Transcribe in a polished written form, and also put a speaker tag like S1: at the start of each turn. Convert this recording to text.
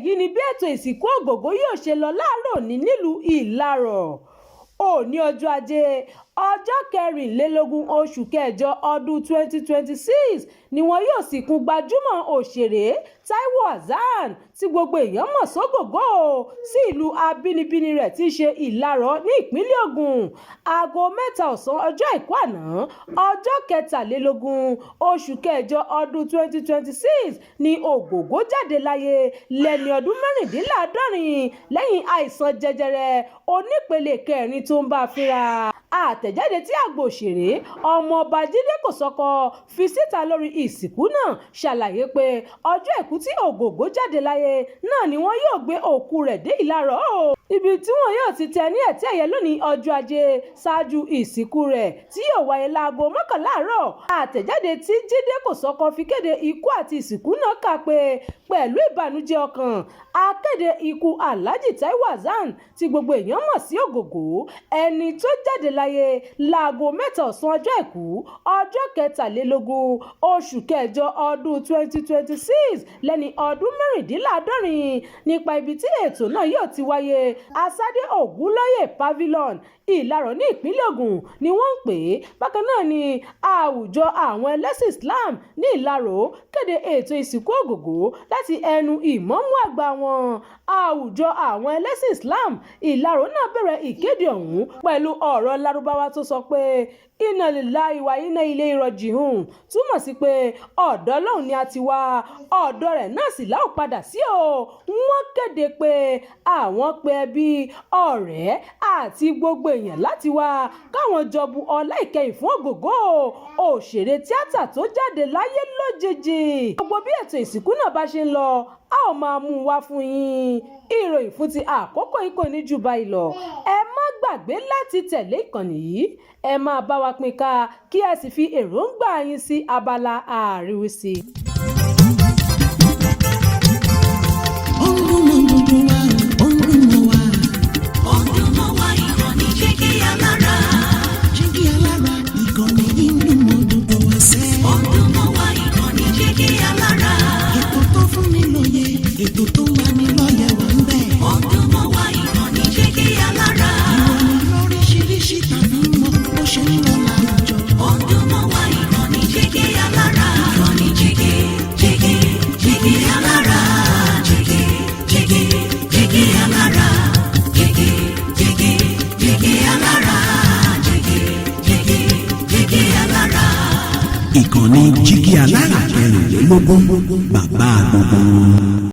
S1: Èyí ni bí ètò ìsìnkú Ògògó yóò ṣe lọ láàárọ̀ òní nílùú Ìlarò. Òní, ọjọ́ Ajé, ọjọ́ 24 oṣù kẹjọ ọdún 2026 ni wọn yóò sìnkú gbajúmọ̀ òṣèré Taiwo Hassan, tí gbogbo èèyàn mọ̀ sọ́gọ́gọ́, sí ìlú abínibí rẹ̀ tí í ṣe Ìlaró ní ìpínlẹ̀ Ògùn. Aago 3 ọ̀sán ọjọ́ Àìkú àná, ọjọ́ 23 oṣù kẹjọ ọdún 2026 ni Ògògó jáde láyé lẹ́ni ọdún 76 lẹ́yìn àìsàn jẹjẹrẹ onípele kẹrin tó ń bá a fínra. Àtẹ̀jáde tí àgbà òṣèré Ọmọọba Jídé Kòsọ́kọ́ fi síta lórí ìsìnkú náà ṣàlàyé pé ọjọ́ Àìkú tí Ògògó jáde láyé náà ni wọn yóò gbé òkú rẹ̀ dé Ìlaró, ibi tí wọn yóò ti tẹ́ ní ẹ̀tẹ́ ẹ̀yẹ lónìí, ọjọ́ Ajé, ṣáájú ìsìnkú rẹ̀ tí yóò wáyé láago 11 àárọ̀. Àtẹ̀jáde tí Jídé Kòsọ́kọ́ fi kéde ikú àti ìsìnkú náà kà pé, "Pẹ̀lú ìbànújẹ́ ọkàn, a kéde ikú Alhaji Taiwo Hassan, tí gbogbo èèyàn mọ̀ sí Ògògó, ẹni tó jáde láyé láago 3 ọ̀sán ọjọ́ Àìkú, ọjọ́ 23 oṣù kẹjọ ọdún 2026 lẹ́ni ọdún 76." Nípa ibi tí ètò náà yóò ti wáyé, Asade Ògúnlóye Pavilion, Ìlaró ní ìpínlẹ̀ Ògùn ni wọ́n ń pè é. Bákan náà ni àwùjọ àwọn ẹlẹ́sìn Islam ní Ìlaró kéde ètò ìsìnkú Ògògó láti ẹnu ìmáàmù àgbà wọn. Àwùjọ àwọn ẹlẹ́sìn Islam Ìlaró náà bẹ̀rẹ̀ ìkéde ọ̀hún pẹ̀lú ọ̀rọ̀ Lárúbáwá tó sọ pé "Inna lillahi wa inna ilayhi raji'un", túmọ̀ sí pé ọ̀dọ̀ Ọlọ́run ni a ti wá, ọ̀dọ̀ rẹ̀ náà sì la ó padà sí o. Wọ́n kéde pé àwọn pe ẹbí, ọ̀rẹ́ àti gbogbo èèyàn láti wá káwọn jọ bu ọlá ìkẹyìn fún Ògògó, òṣèré tíátà tó jáde láyé lójijì. Gbogbo bí ètò ìsìnkú náà bá ṣe ń lọ, a ó máa mú un wá fún yín. Ìròyìn fún ti àkókò yìí kò ní jù báyìí lọ. Ẹ má gbàgbé láti tẹ̀lé ìkànnì yìí, ẹ máa bá wa pín ká, kí ẹ sì fi èròǹgbà yín sí abala àríwísí.
S2: Ó ń dún mọ́ gbogbo wa, ó ń dún mọ́ wa.
S3: Ó ń dún mọ́ wa, ìkànnì Jígí Alára.
S2: Jígí Alára, ìkànnì yìí ń dún mọ́ gbogbo wa sẹ́.
S3: Ó ń dún mọ́ wa, ìkànnì Jígí Alára.
S2: Ètò tó fún ni lóye, ètò tó ń lani lọ́yẹ̀ wà ń bẹ̀.
S3: Ó ń dún mọ́ wa, ìkànnì Jígí Alára.
S2: Ìròyìn lóríṣiríṣi tàbí mọ bó ṣe ń lọ láwùjọ.
S3: Ó ń dún mọ́ wa, ìkànnì Jígí Alára. Ìkànnì Jígí, Jígí, Jígí Alára. Jígí, Jígí, Jígí Alára. Jígí, Jígí, Jígí Alára. Jígí, Jígí, Jígí Alára.
S4: Ìkànnì Jígí Alára 24, bàbá gbogbo wọn.